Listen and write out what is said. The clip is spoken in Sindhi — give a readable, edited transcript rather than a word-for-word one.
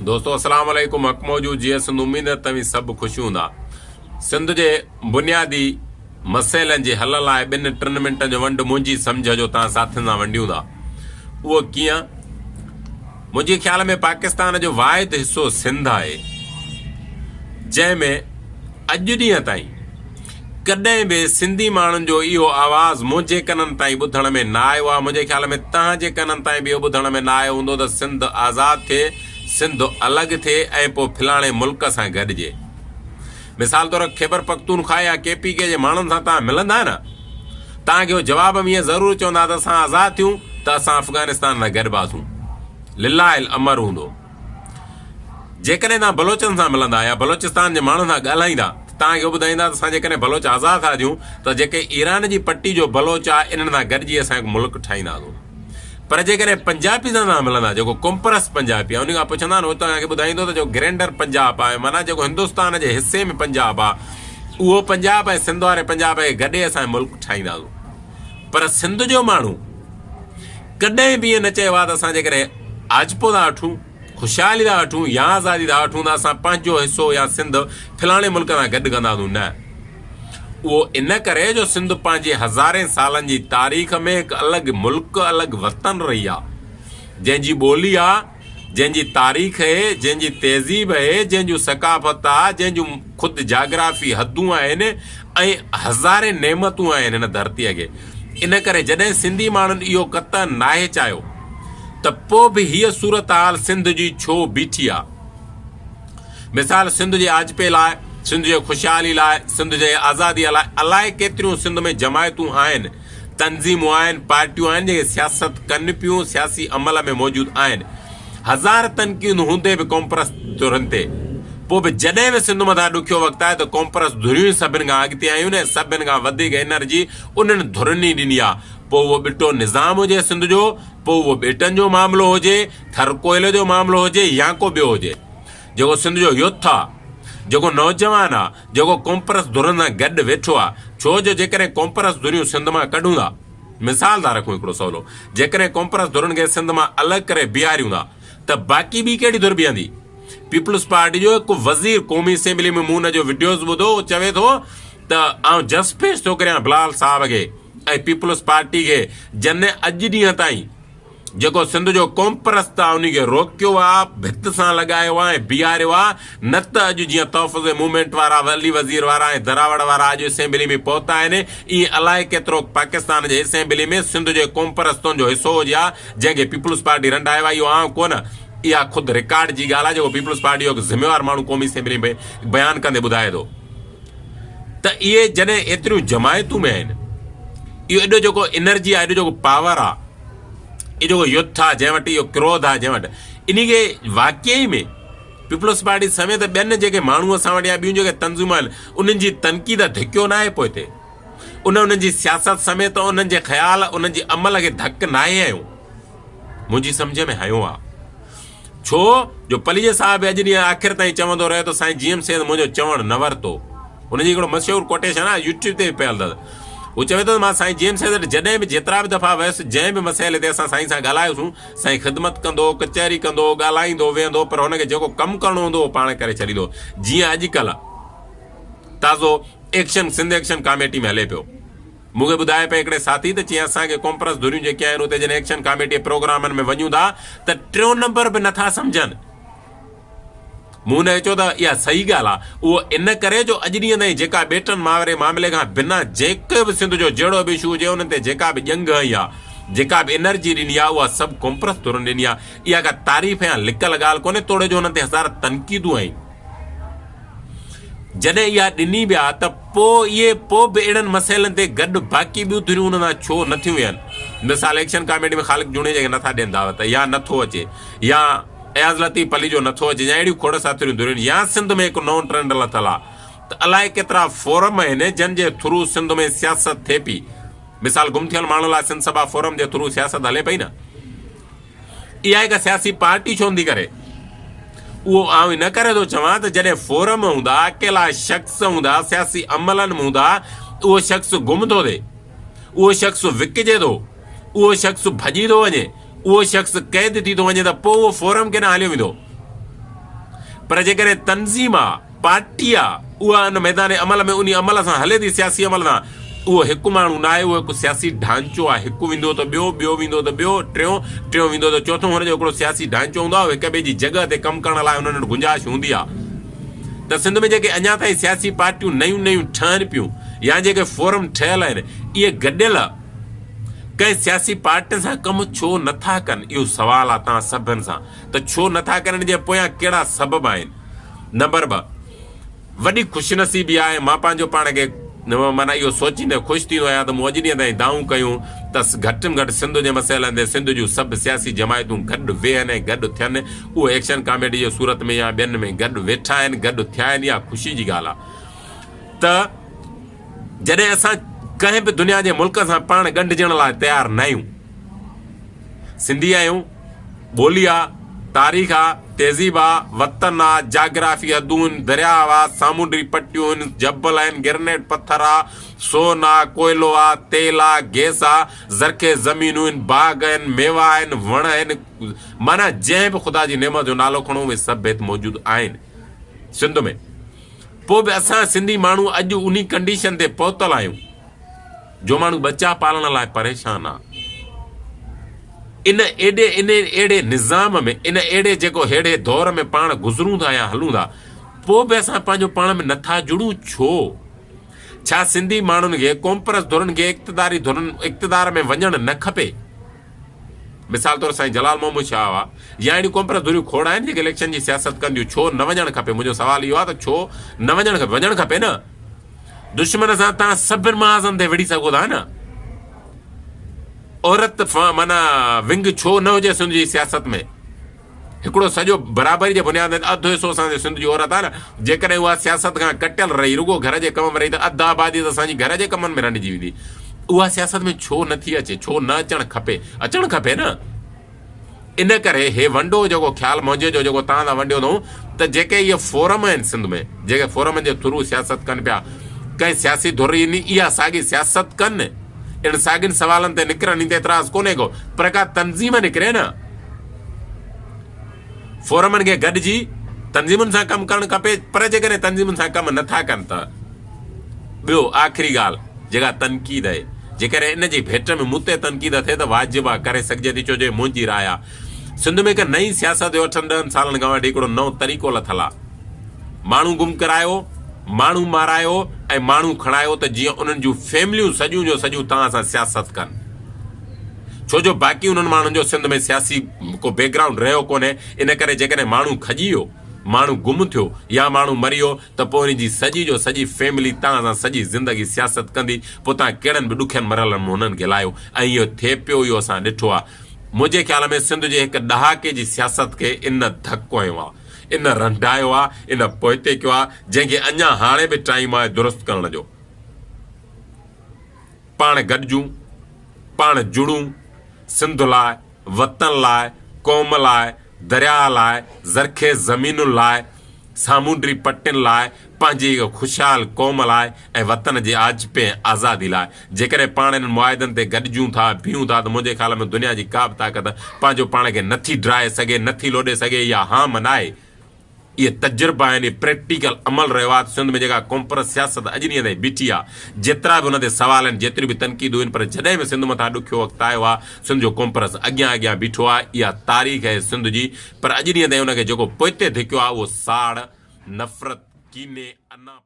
دوستو اسلام عليڪم حق موجود جيئي سنڌ اميد ته توهين سڀ خوش هوندا سنڌ جي بنيادي مسئلن جي حل لاء ٻن ٽن منٽن جو ونڊ منهنجي سمجهه جو توهان ساٿين سان ونڊيون ٿا اهو ڪيئن منهنجي خيال ۾ پاڪستان جو واحد حصو سنڌ آهي جنهن ۾ اڄ ڏينهن تائين ڪڏهن به سنڌي ماڻهن جو اهو آواز منهنجي ڪنن تائين ٻڌڻ ۾ نه آيو آهي، منهنجي خيال ۾ توهان جي ڪنن تائين به اهو ٻڌڻ ۾ نه آيو هوندو ته سنڌ آزاد ٿئي، سنڌ الڳ ٿئي ۽ پوء فلاڻي ملڪ سان گڏجي. مثال طور خيبر پختونخواهه يا ڪي پي ڪي جي ماڻهن سان توهان ملندا نه، توهان کي اهو جواب ۾ ائين ضرور چوندا ته اسان آزاد ٿيون ته اسان افغانستان سان گڏباسون. لله الامر هوندو. جيڪڏهن توهان بلوچن سان ملندا يا بلوچستان جي ماڻهن سان ڳالهائيندا ته توهان کي اهو ٻڌائيندا ته اسان جيڪڏهن بلوچ آزاد ٿا ٿيون ته جيڪي ايران جي پٽي جو بلوچ آهي انهن سان گڏجي اسان هڪ ملڪ ٺاهينداسون پر جيڪڏهن پنجابي سان توهان ملندا جيڪو قومپرست پنجابي آهي ان کان پڇندا نه هو توهان کي ٻڌائيندو ته جيڪو گرينڊر پنجاب آهي معنيٰ جيڪو هندستان جي حصي ۾ پنجاب آهي اهو پنجاب ۽ سنڌ واري پنجاب کي گڏي اسان ملڪ ٺاهينداسون پر سنڌ جو ماڻهو ڪڏهن به ائين نه چيو آهي ته اسان جيڪڏهن آجپو ٿا وٺون، خوشحالي ٿا وٺون يا آزادي ٿا وٺون ته اسان پنهنجو حصو يا سنڌ فلاڻي ملڪ سان گڏ ڪنداسون نه اهو ان ڪري جو سنڌ پنهنجي هزارين سالن جي تاريخ ۾ هڪ الڳ ملڪ الڳ وطن رهي آهي جنهن جي ٻولي آهي جنهن جي تاريخ اهي، جنهن جي تهذيب اهي، جنهن جون ثقافت آ، جنهن جون خود جاگرافي حدون آهن ۽ هزارين نعمتون آهن هن ڌرتيء کي. ان ڪري جڏهن سنڌي ماڻهن اهو قطعاً ناهي چاهيو ته پوء به هيء صورتحال سنڌ جي ڇو بيٺي آ؟ مثال سنڌ جي آجپي لاء، سنڌ جي خوشحالي لاء، سنڌ جي آزاديء لاء الائي ڪيتريون سنڌ ۾ جماعتون آهن، تنظيمون آهن، پارٽيون آهن جيڪي سياست ڪن پيون، سياسي عمل ۾ موجود آهن. هزار تنقيدون هوندي به قومپرست ڌرين تي پوء به جڏهن به سنڌ مٿان ڏکيو وقت آيو ته قومپرست ڌريون ئي سڀن کان اڳتي آيون ۽ سڀن کان وڌيڪ انرجي انهن ڌرين ئي ڏني آهي. پوء اهو ٻٽو نظام هجي سنڌ جو، پوء اهو ٻيٽن جو معاملو هجي، ٿر ڪوئلي جو معاملو هجي يا ڪو ٻيو هجي. جيڪو سنڌ جو يوٿ آ، جيڪو نوجوان آ، جيڪو قومپرست ڌرين سان گڏ ويٺو آ، ڇو جو جيڪڏهن قومپرست ڌريون سنڌ مان ڪڍون ٿا، مثال ٿا رکون هڪڙو سولو، جيڪڏهن قومپرست ڌرين کي سنڌ مان الڳ ڪري بيهاريون ٿا ته باقي ٻي ڪهڙي ڌر بيهندي؟ پيپلز پارٽي جو هڪ وزير قومي اسيمبلي ۾ مون ان جو وڊيوز ٻڌو، هو چوي ٿو ته آئون جس پيش ٿو ڪريان بلال صاحب کي ۽ پيپلز پارٽي کي جن اڄ ڏينهن تائين جيڪو سنڌ جو قومپرست آ انهي کي روڪيو آ، ڀت سان لڳايو آ ۽ بيهاريو آ، نه ته اڄ جيئن تحفظ موومينٽ وارا، علي وزير وارا ۽ دراوڙ وارا اڄ اسيمبلي ۾ پهتا آهن، ايئن الائي ڪيترو پاڪستان جي اسيمبلي ۾ سنڌ جي قومپرستن جو حصو هجي ها، جنهن کي پيپلز پارٽي رنڊايو آ، اهو آئون ڪونه، اها خود رڪارڊ جي ڳالهه آ جيڪو پيپلز پارٽي جو هڪ ذميوار ماڻهو قومي اسيمبلي ۾ بيان ڪندي ٻڌائي ٿو ته اهي جڏهن ايتريون جماعتون به آهن، اهو ايڏو جيڪو انرجي آ، ايڏو جيڪو پاور آ، اهو جيڪو يوٿ آ جنهن وٽ اهو ڪروڌ آ جنهن وٽ انهي کي واقعي ۾ پيپلز پارٽي سميت ٻين جيڪي ماڻهو اسان وٽ يا ٻيون جيڪي تنظيمون آهن انهن جي تنقيد ڌڪيو ناهي پوئتي ان انهن جي سياست سميت انهن جي خيال انهن جي عمل کي ڌڪ ناهي هنيو منهنجي سمجهه ۾ هنيو آ ڇو جو پليجي صاحب اڄ ڏينهن آخر تائين چوندو رهيو ته سائين جي ايم سيد منهنجو چوڻ نه ورتو. هن جي هڪڙو مشهور ڪوٽيشن آهي يوٽيوب تي به پيل اٿس. هو چوي ٿو ته مان سائين جي ايم سيد وٽ جڏهن به جيترا به دفعا ويس جنهن به مسئلي تي اسان سائين سان ڳالهايوسون سائين خدمت ڪندو ڪچهري ڪندو ڳالهائيندو ويهندو پر هن کي جيڪو ڪم ڪرڻو هوندو اهو پاڻ ڪري ڇڏيندو جيئن اڄڪلهه تازو ايڪشن سنڌ ايڪشن ڪاميٽي ۾ هلي پيو. مون کي ٻڌايو پئي هڪڙي ساٿي ته چيائين اسان کي قومپرست ڌريون جيڪي آهن اتي جڏهن ايڪشن ڪاميٽي جي پروگرامن ۾ وڃون ٿا ته ٽيون نمبر به نٿا سمجهن. مون هن کي چيو ته اها صحيح ڳالهه آهي. اهو ان ڪري جو اڄ ڏينهن تائين جيڪا ٻيٽن ماوري معاملي کان بنا جيڪو به سنڌ جو جهڙو به اشو هجي انهن تي جيڪا به ڄنگهه هنئي آهي، جيڪا به انرجي ڏني آهي اها سڀ قومپرست ڌرين ڏني آهي. اها ڪا تعريف يا لڪل ڳالهه ڪونهي توڙي جو انهن تي هزار تنقيدون آهن. جڏهن اها ڏني ويا ته پوء اهي پوء به اهڙن مسئلن تي گڏ باقي ٻيون ڌريون ان سان ڇو نه ٿيون ويهن؟ مثال ايڪشن ڪاميٽي ۾ خالق جوڻيجي کي نٿا ڏين دعوت يا نٿو اچي يا اياز لطيف پليجو نٿو اچي يا اهڙيون کوڙ ساٿريون ڌريون يا سنڌ ۾ هڪ نئون ٽرينڊ لٿل آ ته الائي ڪيترا فورم آهن جن جي ٿرو سنڌ ۾ سياست ٿئي پئي مثال گم ٿيل ماڻهن لاء سنڌ سڀا فورم جي ٿرو سياست هلي پئي نه. اها هڪ سياسي پارٽي ڇو نٿي ڪري؟ اهو آئون ان ڪري ٿو چوان ته جڏهن فورم هوندا، اڪيلا شخص هوندا، سياسي عملن ۾ هوندا، اهو شخص گم ٿو ٿئي، اهو شخص وڪجي ٿو، اهو شخص ڀڄي ٿو وڃي، اهو شخص قيد ٿي ٿو وڃي ته پوء اهو فورم ڪيڏانهن هليو ويندو؟ پر جيڪڏهن تنظيم آ، پارٽي آ، اها ان ميدان عمل ۾ انهي عمل سان هلي ٿي سياسي عمل سان، اهو هڪ ماڻهو ناهي، اهو هڪ سياسي ڍانچو آ، هڪ ويندو ته ٻيو، ٻيو ويندو ته ٻيو، ٽيون، ٽيون ويندو ته چوٿون، هن جو هڪڙو سياسي ڍانچو هوندو آ، اهو هڪ ٻئي جي جڳهه تي ڪم ڪرڻ لاء انهن وٽ گنجائش هوندي آ. ته سنڌ ۾ جيڪي اڃا تائين سياسي پارٽيون نيون نيون ٺهن پيون يا جيڪي فورم ٺهيل آهن، اهي گڏيل ڪنهن سياسي پارٽين سان ڪم ڇو نٿا ڪن؟ اهو سوال آ توهان سڀن سان ته ڇو نٿا ڪن ان جي پويان ڪهڙا سبب آهن؟ نمبر 2، وڏي خوش نصيبي آهي مان پنهنجو پاڻ کي معنيٰ اهو سوچيندي خوش ٿيندو آهيان ته مون اڄ ڏينهن تائين دانهون ڪيون ته گهٽ ۾ گهٽ سنڌ جي مسئلن تي سنڌ جون سڀ سياسي جماعتون گڏ ويهن ۽ گڏ ٿين اهو ايڪشن ڪاميٽي جي صورت ۾ يا ٻين ۾ گڏ ويٺا آهن گڏ ٿيا آهن اها خوشي جي ڳالهه آهي ته جڏهن اسان ڪنهن به دنيا جي ملڪ سان پاڻ ڳنڍجڻ لاء تيار ناهيون. سنڌي آهيون، ٻولي آ، تاريخ آ، تهذيب آ، وطن آ، جاگرافي حدون، درياء آ، سامونڊي پٽيون آهن، جبل آهن، گرنيٽ پٿر آ، سون آ، ڪوئلو آ، تيل آ، گئس آ، زرخيز زمينون آهن، باغ آهن، ميوا آهن، وڻ آهن، معنيٰ جنهن به خدا جي نعمت جو نالو کڻو اهي سڀ هت موجود آهن سنڌ ۾. پوء به اسان سنڌي ماڻهو اڄ انهي ڪنڊيشن تي پهتل آهيون جو ماڻهو ٻچا پالڻ لاء پريشان آ. ان ايڏي ان اهڙي نظام ۾ ان اهڙي جيڪو ههڙي دور ۾ پاڻ گذرون ٿا يا هلون ٿا پوء به اسان پنهنجو پاڻ ۾ نٿا جڙون ڇو؟ ڇا سنڌي ماڻهن کي قومپرست ڌرين کي اقتداري ڌرين اقتدار ۾ وڃڻ نه کپي؟ مثال طور سائين جلال محمد شاهه هئا يا اهڙيون قومپرست ڌريون کوڙ آهن جيڪي اليڪشن جي سياست ڪنديون ڇو نه وڃڻ کپي منهنجو سوال اهو آهي ته ڇو نه وڃڻ کپي وڃڻ کپي نه دشمن سان تان سڀن محاذن تي وڙهي سگهو ٿا نه عورت معنيٰ ونگ ڇو نه هجي سنڌ جي سياست ۾ هڪڙو سڄو برابري جي بنياد تي اڌ حصو اسان جي سنڌ جي عورت آهي نه جيڪڏهن اها سياست کان ڪٽيل رهي رڳو گهر جي ڪم ۾ رهي ته اڌ آبادي ته اسان جي گهر جي ڪمن ۾ رنڊجي ويندي اها سياست ۾ ڇو نه ٿي اچي ڇو نه اچڻ کپي اچڻ کپي نه ان ڪري هي ونڊو جيڪو خيال منهنجي جو جيڪو تان سان ونڊيو اٿئون ته جيڪي اهي فورم آهن سنڌ ۾ جيڪي فورمن جي ٿرو سياست ڪن پيا ڪنهن سياسي ڌر اها ساڳي سياست ڪن ان ساڳين سوالن تي نڪرن ان تي اعتراض ڪونهي ڪو پر ڪا تنظيم نڪري نه فورمن کي گڏجي تنظيمن سان ڪم ڪرڻ کپي پر جيڪڏهن تنظيمن سان ڪم نٿا ڪن ته ٻيو آخري ڳالهه جيڪا تنقيد آهي جيڪڏهن ان جي ڀيٽ ۾ مون تي تنقيد ٿئي ته واجب آهي ڪري سگهجي ٿي ڇو جو منهنجي راء آهي سنڌ ۾ هڪ نئين سياست جو اٺن ڏهن سالن کان وٺي هڪڙو نئون طريقو لٿل آهي ماڻهو گم ڪرايو، ماڻهو مارايو ۽ ماڻهو کڻايو ته جيئن انهن جون فيمليون سڄيون جو سڄيون توهان سان سياست ڪن. ڇو جو باقي انهن ماڻهن جو سنڌ ۾ سياسي ڪو بيڪ گرائونڊ رهيو ڪونهي، ان ڪري جيڪڏهن ماڻهو کڄي ويو، ماڻهو گم ٿيو يا ماڻهو مري ويو ته پوء انهن جي سڄي جو سڄي فيملي توهان سان سڄي زندگي سياست ڪندي، پوء توهان ڪهڙن به ڏکين مرحلن ۾ انهن کي لاهيو ۽ اهو ٿئي پيو اهو اسان ڏٺو آهي. منهنجي خيال ۾ سنڌ جي هڪ ڏهاڪي جي سياست کي ان ڌڪ هنيو آهي. ان رنڊايو آ، ان پوئتي ڪيو آ، جنهن کي اڃا هاڻي به ٽائيم آهي درست ڪرڻ جو. پاڻ گڏجون، پاڻ جڙون، سنڌ لاء، وطن لاء، قوم لاء، درياهه لاء، زرخيز زمينن لاء، سامونڊي پٽين لاء، پنهنجي هڪ خوشحال قوم لاء ۽ وطن جي آجپي ۽ آزادي لاء جيڪڏهن پاڻ انهن معاهدن تي گڏجون ٿا، بيهون ٿا ته منهنجي خيال ۾ دنيا جي ڪا به طاقت پنهنجو پاڻ کي نٿي ڊاهي سگهي، نٿي لوڏي سگهي، اها هام ناهي. اهي تجربا آهن، اهي پريڪٽيڪل عمل رهيو آهي ته سنڌ ۾ جيڪا قومپرست سياست اڄ ڏينهن تائين بيٺي آهي، جيترا به ان تي سوال آهن، جيتريون به تنقيدون آهن پر جڏهن به سنڌ مٿان ڏکيو وقت آيو آهي، سنڌ جو قومپرست اڳيان اڳيان بيٺو آهي، اها تاريخ آهي سنڌ جي پر اڄ ڏينهن تائين ان کي جيڪو پوئتي ڌڪيو آهي اهو ساڙ، نفرت، ڪيني، انا.